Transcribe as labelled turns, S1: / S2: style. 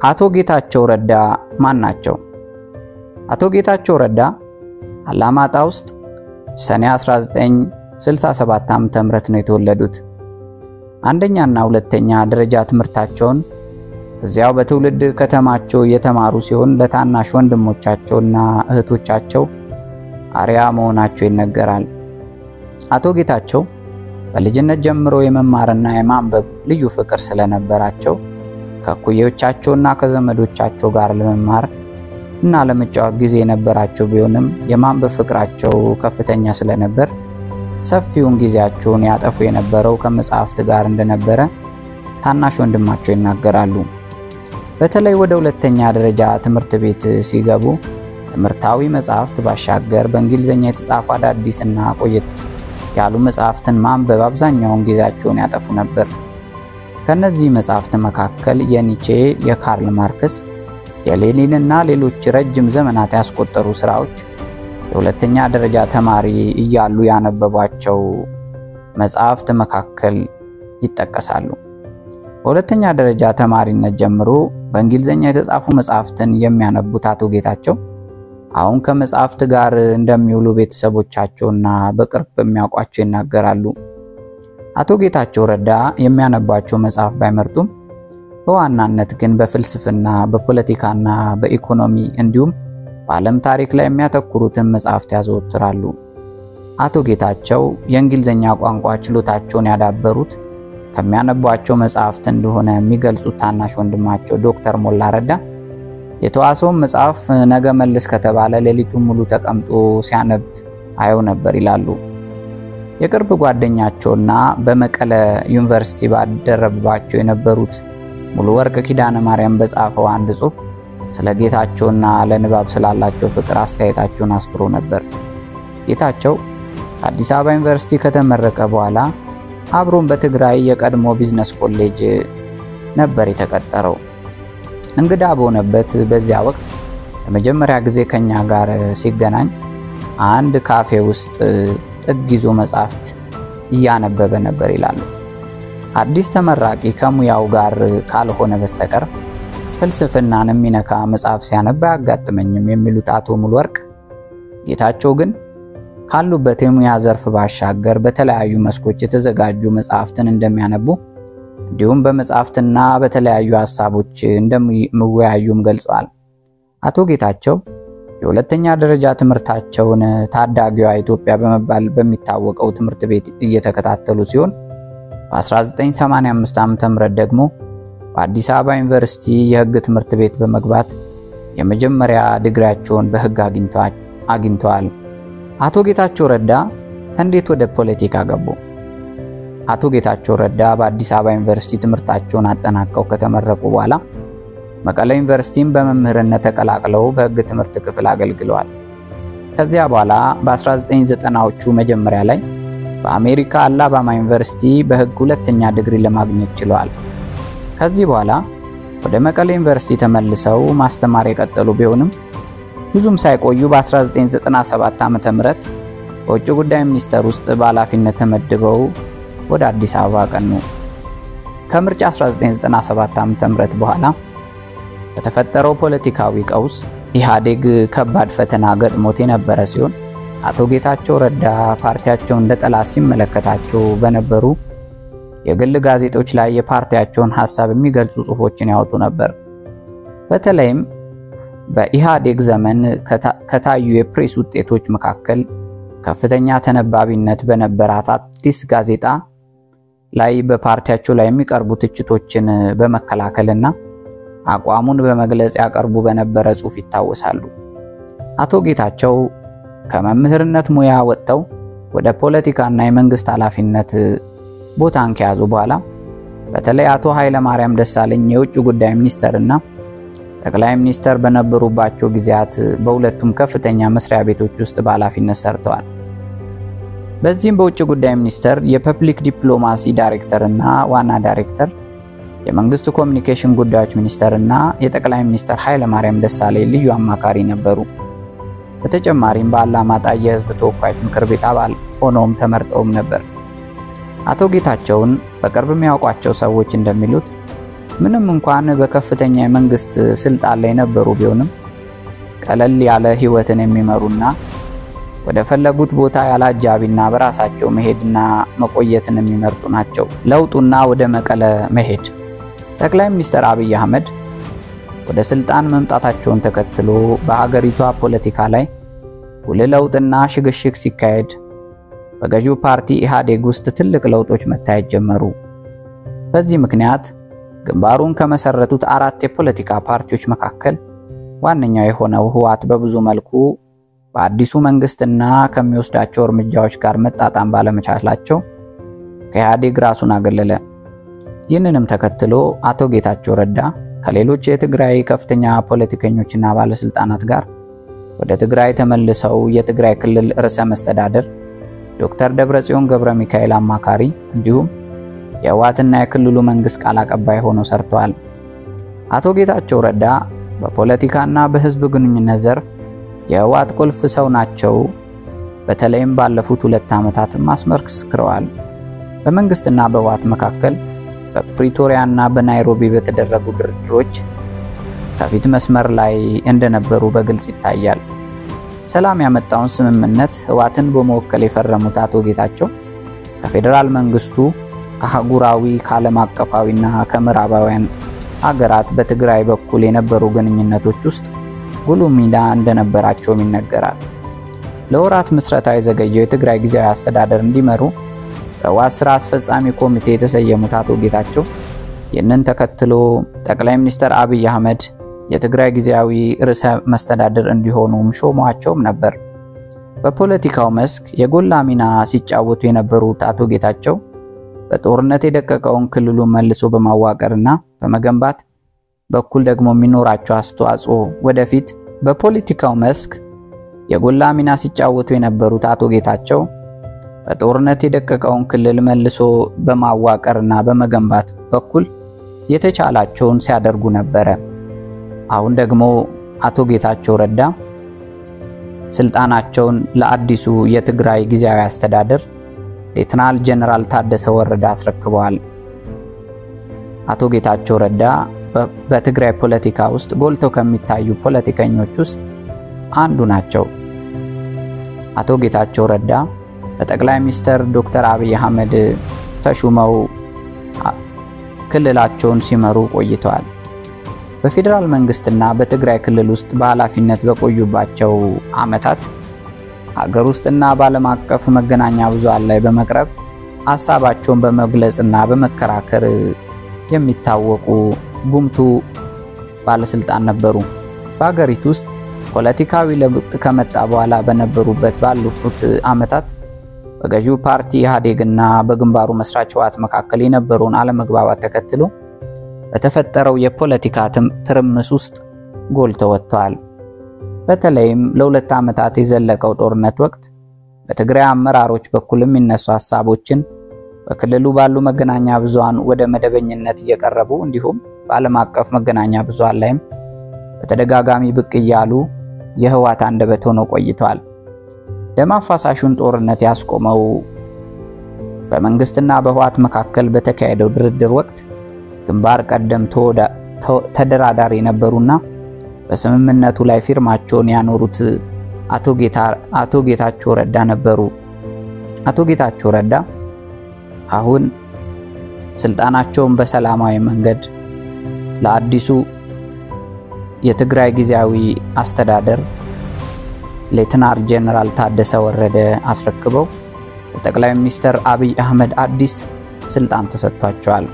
S1: አቶ ጌታቸው ረዳ ማን ናቸው? አቶ ጌታቸው ረዳ አላማጣ ውስጥ ሰኔ 1967 ዓ.ም ነው የተወለዱት። አንደኛና ሁለተኛ ደረጃ ትምህርታቸውን እዚያው በትውልድ ከተማቸው የተማሩ ሲሆን ለታናሽ ወንድሞቻቸውና እህቶቻቸው አርያ መሆናቸው ይነገራል። አቶ ጌታቸው በልጅነት ጀምሮ የመማርና የማንበብ ልዩ ፍቅር ስለነበራቸው ከእኩዮቻቸውና ከዘመዶቻቸው ጋር ለመማር እና ለመጫወት ጊዜ የነበራቸው ቢሆንም የማንበብ ፍቅራቸው ከፍተኛ ስለነበር ሰፊውን ጊዜያቸውን ያጠፉ የነበረው ከመጽሐፍት ጋር እንደነበረ ታናሽ ወንድማቸው ይናገራሉ። በተለይ ወደ ሁለተኛ ደረጃ ትምህርት ቤት ሲገቡ ትምህርታዊ መጽሐፍት ባሻገር በእንግሊዝኛ የተጻፉ አዳዲስና ቆየት ያሉ መጽሐፍትን ማንበብ አብዛኛውን ጊዜያቸውን ያጠፉ ነበር። ከነዚህ መጽሐፍት መካከል የኒቼ፣ የካርል ማርክስ፣ የሌኒን እና ሌሎች ረጅም ዘመናት ያስቆጠሩ ስራዎች የሁለተኛ ደረጃ ተማሪ እያሉ ያነበቧቸው መጽሐፍት መካከል ይጠቀሳሉ። በሁለተኛ ደረጃ ተማሪነት ጀምሮ በእንግሊዝኛ የተጻፉ መጽሐፍትን የሚያነቡት አቶ ጌታቸው አሁን ከመጽሐፍት ጋር እንደሚውሉ ቤተሰቦቻቸውና በቅርብ የሚያውቋቸው ይናገራሉ። አቶ ጌታቸው ረዳ የሚያነቧቸው መጽሐፍ ባይመርጡም በዋናነት ግን በፍልስፍና፣ በፖለቲካና በኢኮኖሚ እንዲሁም በዓለም ታሪክ ላይ የሚያተኩሩትን መጽሐፍት ያዘወትራሉ። አቶ ጌታቸው የእንግሊዝኛ ቋንቋ ችሎታቸውን ያዳበሩት ከሚያነቧቸው መጽሐፍት እንደሆነ የሚገልጹት ታናሽ ወንድማቸው ዶክተር ሞላ ረዳ የተዋሰውን መጽሐፍ ነገ መልስ ከተባለ ሌሊቱን ሙሉ ተቀምጦ ሲያነብ አየው ነበር ይላሉ። የቅርብ ጓደኛቸውና በመቀለ ዩኒቨርሲቲ ባደረባቸው የነበሩት ሙሉ ወርቅ ኪዳነ ማርያም በጻፈው አንድ ጽሑፍ ስለ ጌታቸውና ለንባብ ስላላቸው ፍቅር አስተያየታቸውን አስፍሮ ነበር። ጌታቸው አዲስ አበባ ዩኒቨርሲቲ ከተመረቀ በኋላ አብሮን በትግራይ የቀድሞ ቢዝነስ ኮሌጅ ነበር የተቀጠረው። እንግዳ በሆነበት በዚያ ወቅት ለመጀመሪያ ጊዜ ከኛ ጋር ሲገናኝ አንድ ካፌ ውስጥ ጥግ ይዞ መጽሐፍት እያነበበ ነበር ይላሉ። አዲስ ተመራቂ ከሙያው ጋር ካልሆነ በስተቀር ፍልስፍናን የሚነካ መጽሐፍ ሲያነብ አያጋጥመኝም የሚሉት አቶ ሙሉ ወርቅ ጌታቸው ግን ካሉበት የሙያ ዘርፍ ባሻገር በተለያዩ መስኮች የተዘጋጁ መጽሐፍትን እንደሚያነቡ እንዲሁም በመጽሐፍትና በተለያዩ ሀሳቦች እንደሚወያዩም ገልጸዋል። አቶ ጌታቸው የሁለተኛ ደረጃ ትምህርታቸውን ታዳጊዋ ኢትዮጵያ በመባል በሚታወቀው ትምህርት ቤት እየተከታተሉ ሲሆን በ1985 ዓ.ም ደግሞ በአዲስ አበባ ዩኒቨርሲቲ የሕግ ትምህርት ቤት በመግባት የመጀመሪያ ዲግሪያቸውን በሕግ አግኝተዋል። አቶ ጌታቸው ረዳ እንዴት ወደ ፖለቲካ ገቡ? አቶ ጌታቸው ረዳ በአዲስ አበባ ዩኒቨርሲቲ ትምህርታቸውን አጠናቀው ከተመረቁ በኋላ መቀለ ዩኒቨርሲቲን በመምህርነት ተቀላቅለው በሕግ ትምህርት ክፍል አገልግለዋል። ከዚያ በኋላ በ1990ዎቹ መጀመሪያ ላይ በአሜሪካ አላባማ ዩኒቨርሲቲ በሕግ ሁለተኛ ዲግሪ ለማግኘት ችለዋል። ከዚህ በኋላ ወደ መቀለ ዩኒቨርሲቲ ተመልሰው ማስተማር የቀጠሉ ቢሆንም ብዙም ሳይቆዩ በ1997 ዓ.ም በውጭ ጉዳይ ሚኒስቴር ውስጥ በኃላፊነት ተመድበው ወደ አዲስ አበባ ቀኑ። ከምርጫ 1997 ዓ.ም በኋላ በተፈጠረው ፖለቲካዊ ቀውስ ኢህአዴግ ከባድ ፈተና ገጥሞት የነበረ ሲሆን አቶ ጌታቸው ረዳ ፓርቲያቸውን እንደ ጠላት ሲመለከታቸው በነበሩ የግል ጋዜጦች ላይ የፓርቲያቸውን ሐሳብ የሚገልጹ ጽሑፎችን ያወጡ ነበር። በተለይም በኢህአዴግ ዘመን ከታዩ የፕሬስ ውጤቶች መካከል ከፍተኛ ተነባቢነት በነበራት አዲስ ጋዜጣ ላይ በፓርቲያቸው ላይ የሚቀርቡ ትችቶችን በመከላከልና አቋሙን በመግለጽ ያቀርቡ በነበረ ጽሑፍ ይታወሳሉ። አቶ ጌታቸው ከመምህርነት ሙያ ወጥተው ወደ ፖለቲካና የመንግስት ኃላፊነት ቦታን ከያዙ በኋላ በተለይ አቶ ኃይለማርያም ደሳለኝ የውጭ ጉዳይ ሚኒስተርና ጠቅላይ ሚኒስተር በነበሩባቸው ጊዜያት በሁለቱም ከፍተኛ መስሪያ ቤቶች ውስጥ በኃላፊነት ሰርተዋል። በዚህም በውጭ ጉዳይ ሚኒስተር የፐብሊክ ዲፕሎማሲ ዳይሬክተር እና ዋና ዳይሬክተር፣ የመንግስት ኮሚኒኬሽን ጉዳዮች ሚኒስተር እና የጠቅላይ ሚኒስተር ኃይለማርያም ደሳለኝ ልዩ አማካሪ ነበሩ። በተጨማሪም በአላማጣ የህዝብ ተወካዮች ምክር ቤት አባል ሆነውም ተመርጠውም ነበር። አቶ ጌታቸውን በቅርብ የሚያውቋቸው ሰዎች እንደሚሉት ምንም እንኳን በከፍተኛ የመንግስት ስልጣን ላይ ነበሩ ቢሆንም ቀለል ያለ ህይወትን የሚመሩና ወደ ፈለጉት ቦታ ያለ አጃቢና በራሳቸው መሄድና መቆየትን የሚመርጡ ናቸው። ለውጡና ወደ መቀለ መሄድ። ጠቅላይ ሚኒስትር አብይ አህመድ ወደ ስልጣን መምጣታቸውን ተከትሎ በሀገሪቷ ፖለቲካ ላይ ጉልህ ለውጥና ሽግሽግ ሲካሄድ በገዢው ፓርቲ ኢህአዴግ ውስጥ ትልቅ ለውጦች መታየት ጀመሩ። በዚህ ምክንያት ግንባሩን ከመሰረቱት 4 የፖለቲካ ፓርቲዎች መካከል ዋነኛው የሆነው ህወሓት በብዙ መልኩ በአዲሱ መንግስትና ከሚወስዳቸው እርምጃዎች ጋር መጣጣም ባለመቻላቸው ከኢህአዴግ ራሱን አገለለ። ይህንንም ተከትሎ አቶ ጌታቸው ረዳ ከሌሎች የትግራይ ከፍተኛ ፖለቲከኞችና ባለስልጣናት ጋር ወደ ትግራይ ተመልሰው የትግራይ ክልል ርዕሰ መስተዳድር ዶክተር ደብረጽዮን ገብረ ሚካኤል አማካሪ እንዲሁም የህወሓትና የክልሉ መንግስት ቃል አቀባይ ሆነው ሰርተዋል። አቶ ጌታቸው ረዳ በፖለቲካና በህዝብ ግንኙነት ዘርፍ የህወሓት ቁልፍ ሰው ናቸው። በተለይም ባለፉት 2 ዓመታት አስመስክረዋል። በመንግስትና በህወሓት መካከል በፕሪቶሪያና በናይሮቢ በተደረጉ ድርድሮች ከፊት መስመር ላይ እንደነበሩ በግልጽ ይታያል። ሰላም ያመጣውን ስምምነት ህወሓትን በመወከል የፈረሙት አቶ ጌታቸው ከፌደራል መንግስቱ ከአህጉራዊ ከዓለም አቀፋዊና ከምዕራባውያን ሀገራት በትግራይ በኩል የነበሩ ግንኙነቶች ውስጥ ጉልህ ሚና እንደነበራቸውም ይነገራል። ለወራት ምስረታ የዘገየው የትግራይ ጊዜያዊ አስተዳደር እንዲመሩ በህወሓት ስራ አስፈጻሚ ኮሚቴ የተሰየሙት አቶ ጌታቸው ይህንን ተከትሎ ጠቅላይ ሚኒስትር አብይ አህመድ የትግራይ ጊዜያዊ ርዕሰ መስተዳድር እንዲሆኑ ሾመዋቸውም ነበር። በፖለቲካው መስክ የጎላ ሚና ሲጫወቱ የነበሩት አቶ ጌታቸው በጦርነት የደቀቀውን ክልሉን መልሶ በማዋቀርና በመገንባት በኩል ደግሞ የሚኖራቸው አስተዋጽኦ ወደፊት በፖለቲካው መስክ የጎላ ሚና ሲጫወቱ የነበሩት አቶ ጌታቸው በጦርነት የደቀቀውን ክልል መልሶ በማዋቀርና በመገንባት በኩል የተቻላቸውን ሲያደርጉ ነበር። አሁን ደግሞ አቶ ጌታቸው ረዳ ስልጣናቸውን ለአዲሱ የትግራይ ጊዜያዊ አስተዳደር ሌተናል ጀነራል ታደሰ ወረደ አስረክበዋል። አቶ ጌታቸው ረዳ በትግራይ ፖለቲካ ውስጥ ጎልተው ከሚታዩ ፖለቲከኞች ውስጥ አንዱ ናቸው። አቶ ጌታቸው ረዳ በጠቅላይ ሚኒስትር ዶክተር አብይ አህመድ ተሹመው ክልላቸውን ሲመሩ ቆይተዋል። በፌደራል መንግስትና በትግራይ ክልል ውስጥ በኃላፊነት በቆዩባቸው አመታት ሀገር ውስጥና በዓለም አቀፍ መገናኛ ብዙሃን ላይ በመቅረብ ሐሳባቸውን በመግለጽና በመከራከር የሚታወቁ ጉምቱ ባለስልጣን ነበሩ። በሀገሪቱ ውስጥ ፖለቲካዊ ለውጥ ከመጣ በኋላ በነበሩበት ባለፉት አመታት በገዢው ፓርቲ ኢህአዴግና በግንባሩ መስራች ህወሓት መካከል የነበረውን አለመግባባት ተከትሎ በተፈጠረው የፖለቲካ ትርምስ ውስጥ ጎልተው ወጥተዋል። በተለይም ለሁለት አመታት የዘለቀው ጦርነት ወቅት በትግራይ አመራሮች በኩል የሚነሱ ሐሳቦችን በክልሉ ባሉ መገናኛ ብዙሃን ወደ መደበኝነት እየቀረቡ እንዲሁም በዓለም አቀፍ መገናኛ ብዙሃን ላይም በተደጋጋሚ ብቅ እያሉ የህወሓት አንደበት ሆነው ቆይተዋል። ደም አፋሳሹን ጦርነት ያስቆመው በመንግስትና በህወሓት መካከል በተካሄደው ድርድር ወቅት ግንባር ቀደም ተደራዳሪ የነበሩና በስምምነቱ ላይ ፊርማቸውን ያኖሩት አቶ ጌታቸው ረዳ ነበሩ። አቶ ጌታቸው ረዳ አሁን ስልጣናቸውን በሰላማዊ መንገድ ለአዲሱ የትግራይ ጊዜያዊ አስተዳደር ሌተናል ጀነራል ታደሰ ወረደ አስረክበው በጠቅላይ ሚኒስትር አብይ አህመድ አዲስ ስልጣን ተሰጥቷቸዋል።